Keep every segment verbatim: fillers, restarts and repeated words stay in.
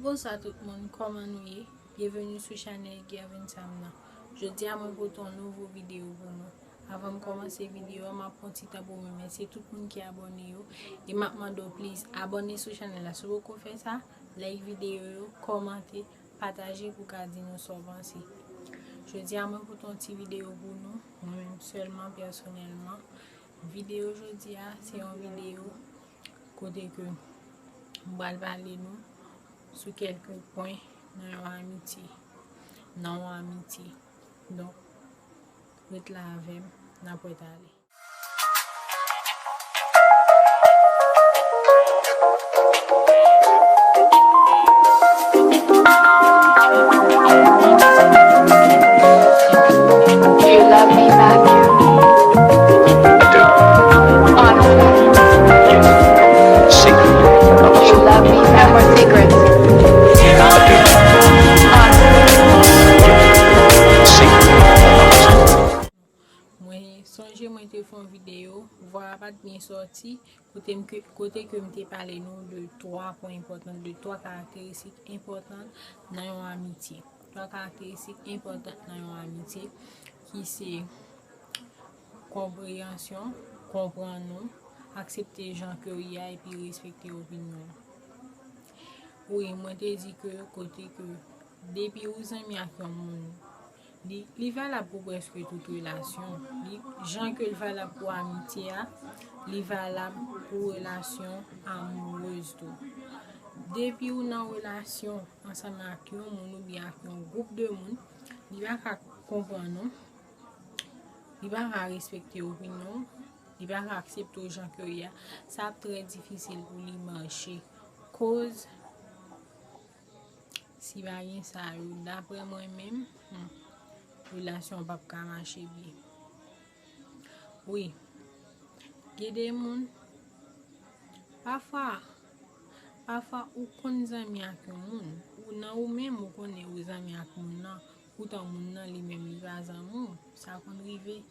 Bonswa tout moun, kòman nou ye? Byenveni sou chanèl Gervin Sam nan. Jodi a mwen pote yon nouvo videyo pou nou. Avan m kòmanse videyo a, m ap pran ti tan pou m remèsye tout moun ki abòne yo. E m ap mande w please abòne sou chanèl la si w poko fè sa, like videyo yo, kòmante, pataje pou w ka di nou sa w panse. Jodi a mwen pote yon ti videyo pou nou, mwen menm sèlman pèsonèlman. Videyo jodi a se yon videyo kote ke m pral pale nou sou kèlke pwen nan yon amitye, nan yon amitye. Donk, ret la avè m, n ap wè talè. You love me, Matthew. Honestly. Secret. You love me, Matthew. Secret. Honestly. Mwen sonje mwen te fè yon videyo, vwa a pa t byen sòti, kote m ke, kote ke m te pale nou de twa pwen enpòtan, de twa karakteristik enpòtan nan yon amitye. Twa karakteristik enpòtan nan yon amitye, ki se konpreyansyon, konprann ou, aksepte jan ke w ye a epi respekte opinyon w. Wi, mwen te di ke kote ke depi ou zanmi ak yon moun, li, li valab pou prèske tout relasyon. Li, jan ke l valab pou amitye a, li valab pou relasyon amourèz tou. Depi ou nan relasyon ansanm ak yon moun oubyen ak yon gwoup de moun, li pa ka konprann ou, li pa ka respekte opinyon w, li pa ka aksepte w jan ke w ye a, sa ap trè difisil pou li mache. Koz si pa gen sa yo, daprè mwen menm, hmm, relasyon p ap ka mache byen. Wi, gen de moun, pafwa, pafwa ou konn zanmi ak yon moun, ou nan ou menm ou konnen ou zanmi ak moun nan, poutan moun nan li menm li pa zanmi w, sa konn rive,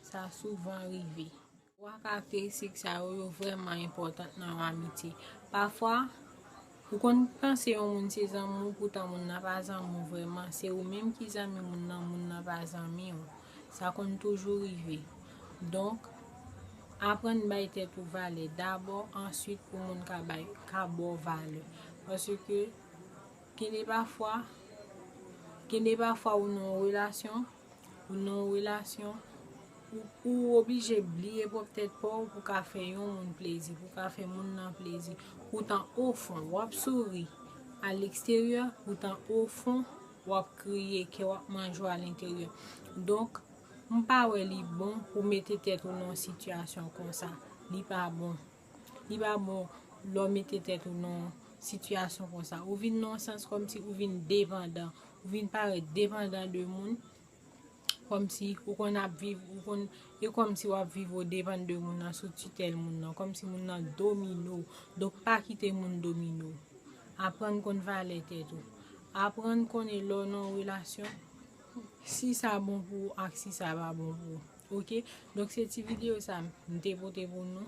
sa souvan rive. Twa karakteristik sa yo, yo vrèman enpòtan nan yon amitye. Pafwa, ou konn panse yon moun se zanmi w, poutan moun nan pa zanmi w vrèman. Se ou menm ki zanmi moun nan, moun nan pa zanmi w. Sa konn toujou rive. Donk, aprann bay tèt ou valè dabò, answit pou moun ka bay, ka ba w valè. Paske, gen de pafwa, gen de pafwa ou nan yon relasyon, ou nan yon relasyon, ou, ou oblije bliye pwòp tèt pa w pou ka fè yon moun plezi, pou ka fè moun nan plezi. Poutan, ofon, w ap souri a leksteryè, poutan, ofon, w ap kriye, kè w ap manje w a lenteryè. Donk, m pa wè li bon pou mete tèt ou nan yon sitiyasyon konsa. Li pa bon. Li pa bon lè w mete tèt ou nan yon sitiyasyon konsa. Ou vin nan yon sans kòmsi ou vin depandan. Ou vin parèt depandan de moun. Kòmsi ou konn ap viv, ou konn, e kòmsi w ap viv ou depann de moun nan, sou titèl moun nan, kòmsi moun nan domine w. Donk, pa kite moun domine w. Aprann konn valè tèt ou. Aprann konnen lè w nan yon relasyon, si sa bon pou ou ak si sa pa bon pou ou. Oke? Donk, se ti videyo sa m te pote pou nou.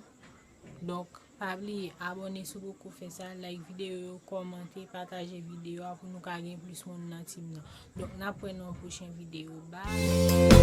Donk, pa bliye abòne si w poko fè sa, like videyo yo, kòmante, pataje videyo a pou nou ka gen plis moun nan team nan. Donk, n ap wè nan yon pwochen videyo. Bye!